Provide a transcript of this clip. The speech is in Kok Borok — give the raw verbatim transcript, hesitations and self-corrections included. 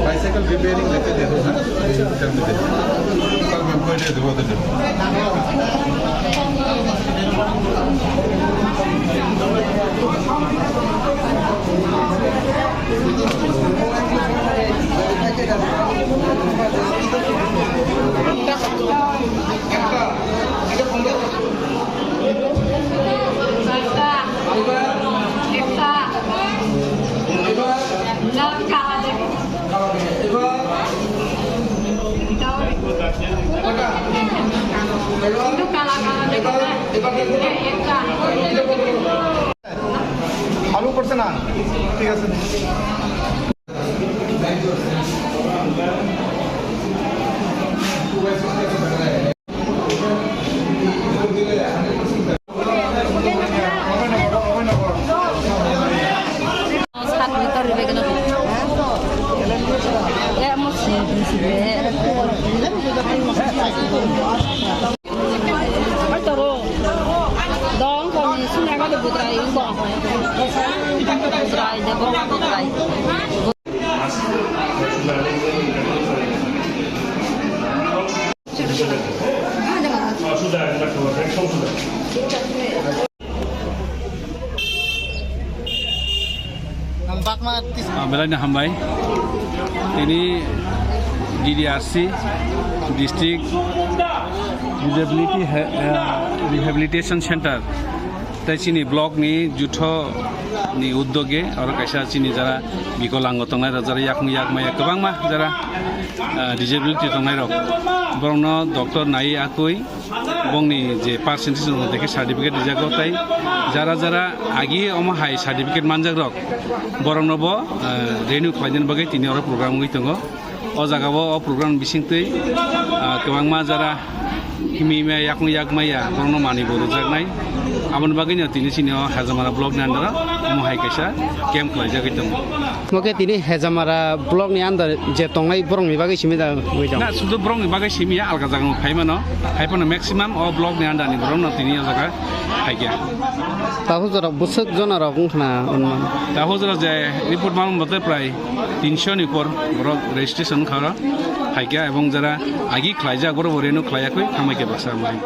Bicycle repairing लेके दे दो ना, ये कर दे। कल मैं कोई दे दूँगा तो दे। আলু পড়ছে না, ঠিক আছে। Ah, belai no hambai. Tini D D R C, District Disability He-, ah, Rehabilitation Center. Tei chini block ni jutho ni uddoge oro kaisa chini jara bikolango tongnai rok, jara yakung yakmaya kwbangma jara, ah, disability tongnai rok, borokno doctor nai akui bongni je percentage wngkha tei khe certificate rijak rok, tei jara jara agi omo hai certificate manjak rok, borokno bo, ah, renew khlaina bagwi tini oro program wngwi tongo. O jaga o, o program bisingtwi, ah, kwbangma jara himwi maya, yakung yak maya, borokno manwi bo rwjaknai. Aboni bagwino tini chini o Hejamara block ni under o omo hai kaisa camp khlaijagwi tongo. Omo khe tini Hejamara block ni under je tongnai borok ni bagwi simi da wngwi tongo. Na, sudu borok ni bagwi simi ya, alga jaga no phai mano. Hai phano maximum o block ni under ni borok no tini o jaga phaikha. Tabuk jora bwswk jona rok wngkhana onman. Tabuk jora je report ma mate prai tinso ni por borok registration wngkha oro phaikha, ebong jara agi khlaijak borok bo renew khlaiya kwi thangbai khe baksa mai.